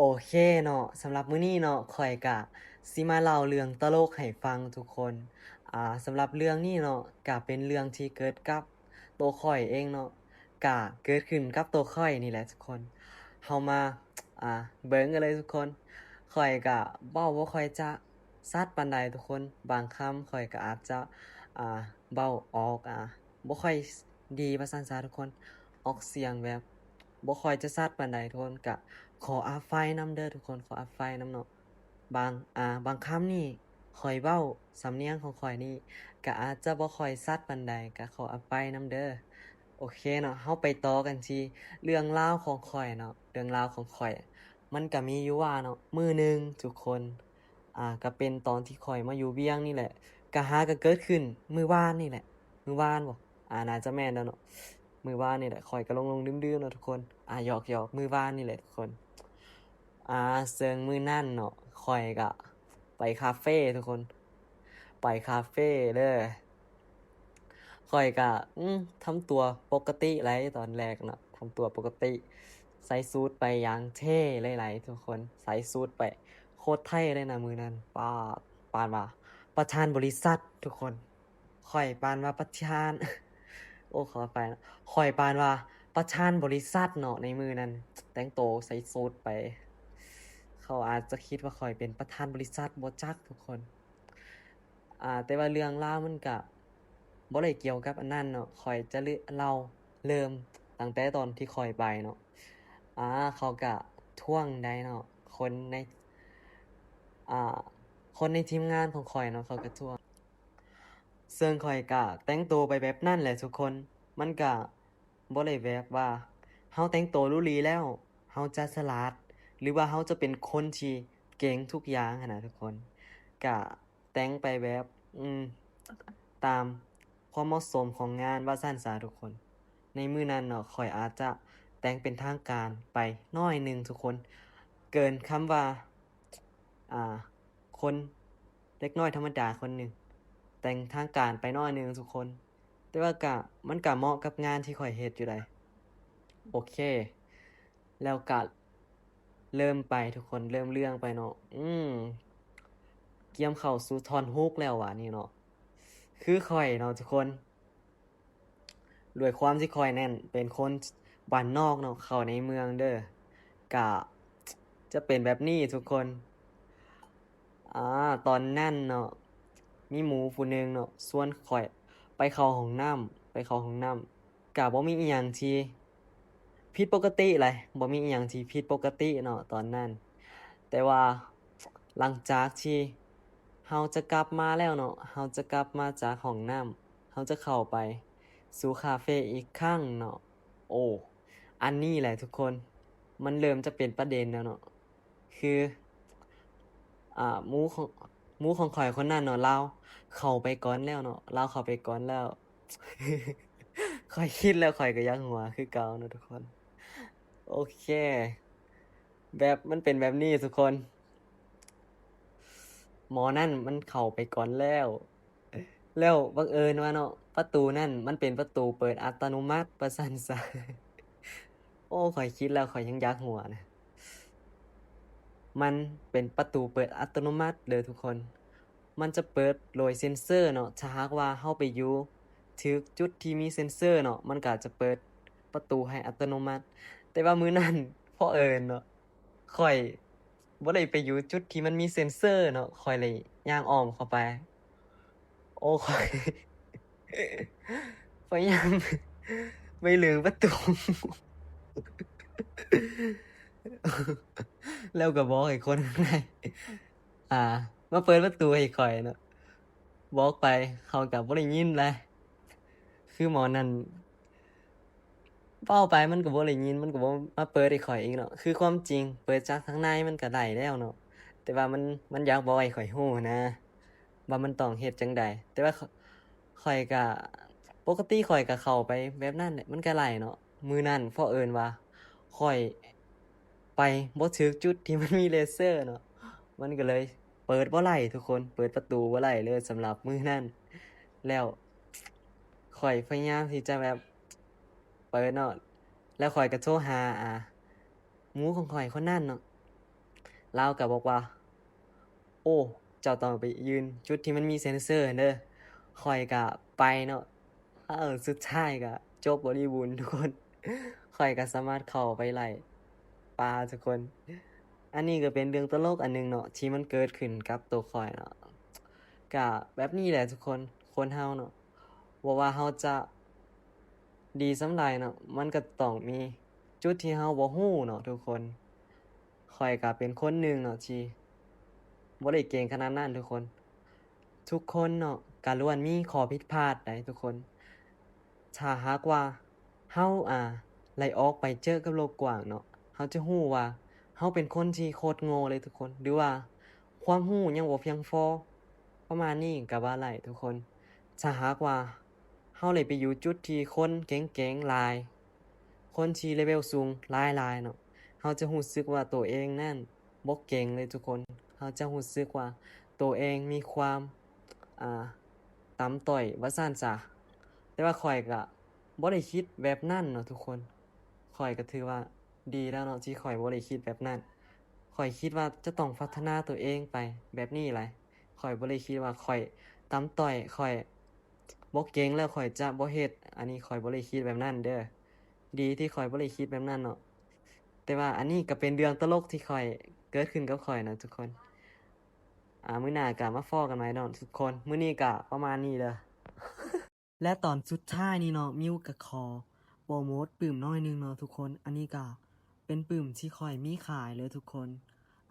ໂອເຄເນາະ, ສຳລັບມື້ນີ້ເນາະ ຂ້ອຍກະຊິມາເລົ່າເລື່ອງຕະຫຼົກໃຫ້ຟັງທຸກຄົນ. ອ່າ ສຳລັບເລື່ອງນີ້ເນາະ ກະເປັນເລື່ອງທີ່ເກີດກັບໂຕຂ້ອຍເອງເນາະ, ກະເກີດຂຶ້ນກັບໂຕຂ້ອຍນີ້ແຫຼະທຸກຄົນ. ເຮົາມາ ອ່າ ເບິ່ງກັນເລີຍທຸກຄົນ. ຂ້ອຍກະເວົ້າບໍ່ຄ່ອຍຈະຊັດປານໃດທຸກຄົນ, ບາງຄຳຂ້ອຍກະອາດຈະ ອ່າ ເວົ້າອອກ ອ່າ ບໍ່ຄ່ອຍດີວ່າຊັ້ນຊະທຸກຄົນ, ອອກສຽງແບບບໍ່ຄ່ອຍຈະຊັດປານໃດທຸກຄົນ, ກະຂໍອະໄພນຳເດີທຸກຄົນ, ຂໍອະໄພນຳເນາະ. ບາງ ອ່າ ບາງຄຳນີ້ຂ້ອຍເວົ້າ ສຳນຽງຂອງຂ້ອຍນີ້ກະອາດຈະບໍ່ຄ່ອຍຊັດປານໃດ, ກະຂໍອະໄພນຳເດີ. ໂອເຄເນາະ, ເຮົາໄປຕໍ່ກັນທີ່ເລື່ອງລາວຂອງຂ້ອຍເນາະ. ເລື່ອງລາວຂອງຂ້ອຍ ມັນກະມີຢູ່ວ່າເນາະ, ມື້ໜຶ່ງທຸກຄົນ ອ່າ ກະເປັນຕອນທີ່ຂ້ອຍມາຢູ່ວຽງນີ້ແຫຼະ, ກະຫາກະເກີດຂຶ້ນມື້ວານນີ້ແຫຼະ. ມື້ວານບໍ? ອ່າ ໜ້າຈະແມ່ນແລ້ວເນາະ, ມື້ວານນີ້ແຫຼະ. ຂ້ອຍກະຫຼົງໆລືມໆເນາະທຸກຄົນ. ອ່າ ຫຍອກໆ, ມື້ວານນີ້ແຫຼະທຸກຄົນ. ອ່າ ເຊິ່ງມື້ນັ້ນເນາະ ຂ້ອຍກະໄປຄາເຟທຸກຄົນ, ໄປຄາເຟເດີ. ຂ້ອຍກະ ອືມ ທຳຕົວປົກກະຕິໄຫຼຕອນແລກເນາະ, ທຳຕົວປົກກະຕິ, ໃສ່ສູດໄປຢ່າງເທ່ເລີຍໄຫຼທຸກຄົນ, ໃສ່ສູດໄປໂຄດເທ່ເລີຍນະມື້ນັ້ນ. ປາດ ປານວ່າປະທານບໍລິສັດທຸກຄົນ, ຂ້ອຍປານວ່າປະທານ ໂອ້ ຂໍອະໄພເນາະ, ຂ້ອຍປານວ່າປະທານບໍລິສັດເນາະໃນມື້ນັ້ນ, ແຕ່ງໂຕໃສ່ສູດໄປ. ເຂົາອາດຈະຄິດວ່າຂ້ອຍເປັນປະທານບໍລິສັດ ບໍ່ຈັກທຸກຄົນ. ອ່າ ແຕ່ວ່າເລື່ອງລາວມັນກະບໍ່ໄດ້ກ່ຽວກັບອັນນັ້ນເນາະ, ຂ້ອຍຈະເລົ່າເລີ່ມຕັ້ງແຕ່ຕອນທີ່ຂ້ອຍໄປເນາະ. ອ່າ ເຂົາກະທ້ວງໄດ໋ເນາະ, ຄົນໃນ ອ່າ ຄົນໃນທີມງານຂອງຂ້ອຍເນາະ ເຂົາກະທ້ວງ. ເຊິ່ງຂ້ອຍກະແຕ່ງໂຕໄປແບບນັ້ນແຫຼະທຸກຄົນ, ມັນກະ ບໍ່ໄດ້ແບບວ່າເຮົາແຕ່ງໂຕຫຼູຫຼີແລ້ວ ເຮົາຈະສະຫຼາດ ຫຼືວ່າເຮົາຈະເປັນຄົນທີ່ເກັ່ງທຸກຢ່າງຫັ້ນນະທຸກຄົນ. ກະແຕ່ງໄປແບບ ອືມ ຕາມຄວາມເໝາະສົມຂອງງານວ່າຊັ້ນຊະທຸກຄົນ. ໃນມື້ນັ້ນເນາະ ຂ້ອຍອາດຈະແຕ່ງເປັນທາງການໄປໜ້ອຍໜຶ່ງທຸກຄົນ, ເກີນຄຳວ່າ ອ່າ ຄົນ ເດັກນ້ອຍທຳມະດາຄົນໜຶ່ງ, ແຕ່ງທາງການໄປໜ້ອຍໜຶ່ງທຸກຄົນ. ແຕ່ວ່າກະ ມັນກະເໝາະກັບງານທີ່ຂ້ອຍເຮັດຢູ່ໃດ໋. ໂອເຄ ແລ້ວກະເລີ່ມໄປທຸກຄົນ, ເລີ່ມເລື່ອງໄປເນາະ. ອືມ ກຽມເຂົ້າສູ່ທ່ອນຮຸກແລ້ວຫວານີ້ເນາະ. ຄືຂ້ອຍເນາະທຸກຄົນ ດ້ວຍຄວາມທີ່ຂ້ອຍນັ້ນເປັນຄົນບ້ານນອກເນາະ ເຂົ້າໃນເມືອງເດີ ກະຈະເປັນແບບນີ້ທຸກຄົນ. ອາ ຕອນນັ້ນເນາະ ມີໝູຜູ້ໜຶ່ງເນາະ ຊວນຂ້ອຍໄປເຂົ້າຫ້ອງນ້ຳ, ໄປເຂົ້າຫ້ອງນ້ຳ ກະບໍ່ມີອີ່ຫຍັງທີ່ຜິດປົກກະຕິຫຼາຍ, ບໍ່ມີອີ່ຫຍັງທີ່ຜິດປົກກະຕິເນາະຕອນນັ້ນ. ແຕ່ວ່າຫຼັງຈາກທີ່ເຮົາຈະກັບມາແລ້ວເນາະ, ເຮົາຈະກັບມາຈາກຫ້ອງນ້ຳ, ເຮົາຈະເຂົ້າໄປສູ່ຄາເຟອີກຄັ້ງເນາະ. ໂອ້ ອັນນີ້ແຫຼະທຸກຄົນ ມັນເລີ່ມຈະເປັນປະເດັນແລ້ວເນາະ. ຄື ອ່າ ໝູຂອງ ໝູຂອງຂ້ອຍຄົນນັ້ນເນາະ ລາວເຂົ້າໄປກ່ອນແລ້ວເນາະ, ລາວເຂົ້າໄປກ່ອນແລ້ວ. ຂ້ອຍຄິດແລ້ວຂ້ອຍກໍຢາກຫົວຄືເກົ່າເນາະທຸກຄົນ. ໂອເຄ ແບບມັນເປັນແບບນີ້ທຸກຄົນ, ໝໍນັ້ນມັນເຂົ້າໄປກ່ອນແລ້ວ. ແລ້ວບັງເອີນວ່າເນາະ ປະຕູນັ້ນມັນເປັນປະຕູເປີດອັດຕະໂນມັດວ່າຊັ້ນຊະ. ໂອ້ ຂ້ອຍຄິດແລ້ວຂ້ອຍຍັງຢາກຫົວນະ. ມັນເປັນປະຕູເປີດອັດຕະໂນມັດເດີທຸກຄົນ. ມັນຈະເປີດໂດຍເຊັນເຊີເນາະ, ຖ້າຫາກວ່າເຮົາໄປຢູ່ຖືກຈຸດທີ່ມີເຊັນເຊີເນາະ ມັນກະຈະເປີດປະຕູໃຫ້ອັດຕະໂນມັດ. ແຕ່ວ່າມື້ນັ້ນ ເພາະເອີນເນາະ ຂ້ອຍ ບໍ່ໄດ້ໄປຢູ່ຈຸດທີ່ມັນມີເຊັນເຊີເນາະ, ຂ້ອຍເລີຍຍ່າງອ້ອມເຂົ້າໄປ. ໂອ້ ຂ້ອຍພະຍາຍາມໄປເລີງປະຕູ ແລ້ວກໍບອກໃຫ້ຄົນຂ້າງໃນ ອ່າ ມາເປີດປະຕູໃຫ້ຂ້ອຍເນາະ. ບອກໄປເຂົາກໍບໍ່ໄດ້ຍິນແຫຼະ. ຄືໝໍນັ້ນ ເວົ້າໄປມັນກໍບໍ່ໄດ້ຍິນ, ມັນກໍບໍ່ມາເປີດໃຫ້ຂ້ອຍອີກເນາະ. ຄືຄວາມຈິງເປີດຈາກທາງໃນມັນກໍໄດ້ແລ້ວເນາະ, ແຕ່ວ່າມັນ ມັນຢາກບອກໃຫ້ຂ້ອຍຮູ້ຫັ້ນນະ ວ່າມັນຕ້ອງເຮັດຈັ່ງໃດ. ແຕ່ວ່າຂ້ອຍ ຂ້ອຍກໍ ປົກກະຕິຂ້ອຍກໍເຂົ້າໄປແບບນັ້ນແຫຼະ, ມັນກໍໄດ້ເນາະ. ມື້ນັ້ນເພາະເອີນວ່າຂ້ອຍໄປບໍ່ຖືກຈຸດທີ່ມັນມີເຊັນເຊີເນາະ, ມັນກໍເລີຍເປີດບໍ່ໄດ້ທຸກຄົນ, ເປີດປະຕູບໍ່ໄດ້ເລີຍສຳລັບມື້ນັ້ນ. ແລ້ວຂ້ອຍພະຍາຍາມທີ່ຈະແບບ ເປີດເນາະ, ແລ້ວຂ້ອຍກໍໂທຫາ ອ່າ ໝູຂອງຂ້ອຍຄົນນັ້ນເນາະ, ລາວກໍບອກວ່າ ໂອ້ ເຈົ້າຕ້ອງໄປຢືນຈຸດທີ່ມັນມີເຊັນເຊີຫັ້ນເດີ. ຂ້ອຍກໍໄປເນາະ. ເອີ ສຸດທ້າຍກໍຈົບບໍລິບູນທຸກຄົນ. ຂ້ອຍກໍສາມາດເຂົ້າໄປໄລ່ປາທຸກຄົນ. ອັນນີ້ກໍເປັນເລື່ອງຕະຫຼົກອັນໜຶ່ງເນາະ ທີ່ມັນເກີດຂຶ້ນກັບໂຕຂ້ອຍເນາະ. ກະແບບນີ້ແຫຼະທຸກຄົນ, ຄົນເຮົາເນາະ ບໍ່ວ່າເຮົາຈະດີສ່ຳໃດເນາະ ມັນກໍຕ້ອງມີຈຸດທີ່ເຮົາບໍ່ຮູ້ເນາະທຸກຄົນ. ຂ້ອຍກໍເປັນຄົນໜຶ່ງເນາະທີ່ບໍ່ໄດ້ເກັ່ງຂະໜາດນັ້ນທຸກຄົນ. ທຸກຄົນເນາະ ກໍລ້ວນມີຂໍ້ຜິດພາດໃດ໋ທຸກຄົນ. ຖ້າຫາກວ່າເຮົາ ອ່າ ໄດ້ອອກໄປເຈີກັບໂລກກວ້າງເນາະ ເຮົາຈະຮູ້ວ່າເຮົາເປັນຄົນທີ່ໂຄດໂງ່ເລີຍທຸກຄົນ ຫຼືວ່າຄວາມຮູ້ຍັງບໍ່ພຽງພໍ ປະມານນີ້ກໍວ່າໄດ້ທຸກຄົນ. ຖ້າຫາກວ່າເຮົາໄດ້ໄປຢູ່ຈຸດທີ່ຄົນເກັ່ງໆຫຼາຍ, ຄົນທີ່ເລເວວສູງຫຼາຍໆເນາະ, ເຮົາຈະຮູ້ສຶກວ່າໂຕເອງນັ້ນບໍ່ເກັ່ງເລີຍທຸກຄົນ. ເຮົາຈະຮູ້ສຶກວ່າໂຕເອງມີຄວາມ ອ່າ ຕ່ຳຕ້ອຍວ່າຊັ້ນຊະ. ແຕ່ວ່າຂ້ອຍກະບໍ່ໄດ້ຄິດແບບນັ້ນເນາະທຸກຄົນ. ຂ້ອຍກໍຖືວ່າດີແລ້ວເນາະ ທີ່ຂ້ອຍບໍ່ໄດ້ຄິດແບບນັ້ນ. ຂ້ອຍຄິດວ່າຈະຕ້ອງພັດທະນາໂຕເອງໄປແບບນີ້ແຫຼະ. ຂ້ອຍບໍ່ໄດ້ຄິດວ່າຂ້ອຍຕ່ຳຕ້ອຍ, ຂ້ອຍບໍ່ເກັ່ງແລ້ວຂ້ອຍຈະບໍ່ເຮັດ. ອັນນີ້ຂ້ອຍບໍ່ໄດ້ຄິດແບບນັ້ນເດີ. ດີທີ່ຂ້ອຍບໍ່ໄດ້ຄິດແບບນັ້ນເນາະ. ແຕ່ວ່າອັນນີ້ກໍເປັນເລື່ອງຕະຫຼົກທີ່ຂ້ອຍ ເກີດຂຶ້ນກັບຂ້ອຍເນາະທຸກຄົນ. ອ່າ ມື້ໜ້າກໍມາພໍ້ກັນໃໝ່ເນາະທຸກຄົນ. ມື້ນີ້ກໍປະມານນີ້ເດີ. ແລະຕອນສຸດທ້າຍນີ້ເນາະ ມິວກໍຂໍໂປຣໂມດປຶ້ມໜ້ອຍໜຶ່ງເນາະທຸກຄົນ. ອັນນີ້ກໍເປັນປຶ້ມທີ່ຂ້ອຍມີຂາຍເລີຍທຸກຄົນ.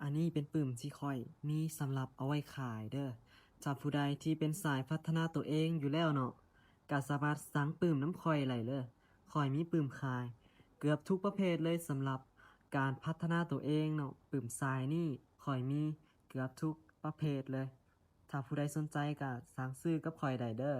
ອັນນີ້ເປັນປຶ້ມທີ່ຂ້ອຍມີສຳລັບເອົາໄວ້ຂາຍເດີ. ຖ້າຜູ້ໃດທີ່ເປັນສາຍພັດທະນາໂຕເອງຢູ່ແລ້ວເນາະ ກໍສາມາດສັ່ງປຶ້ມນຳຂ້ອຍໄດ້ເລີຍ. ຂ້ອຍມີປຶ້ມຂາຍເກືອບທຸກປະເພດເລີຍ ສຳລັບການພັດທະນາໂຕເອງເນາະ. ປຶ້ມສາຍນີ້ຂ້ອຍມີເກືອບທຸກປະເພດເລີຍ. ຖ້າຜູ້ໃດສົນໃຈກໍສັ່ງຊື້ກັບຂ້ອຍໄດ້ເດີ.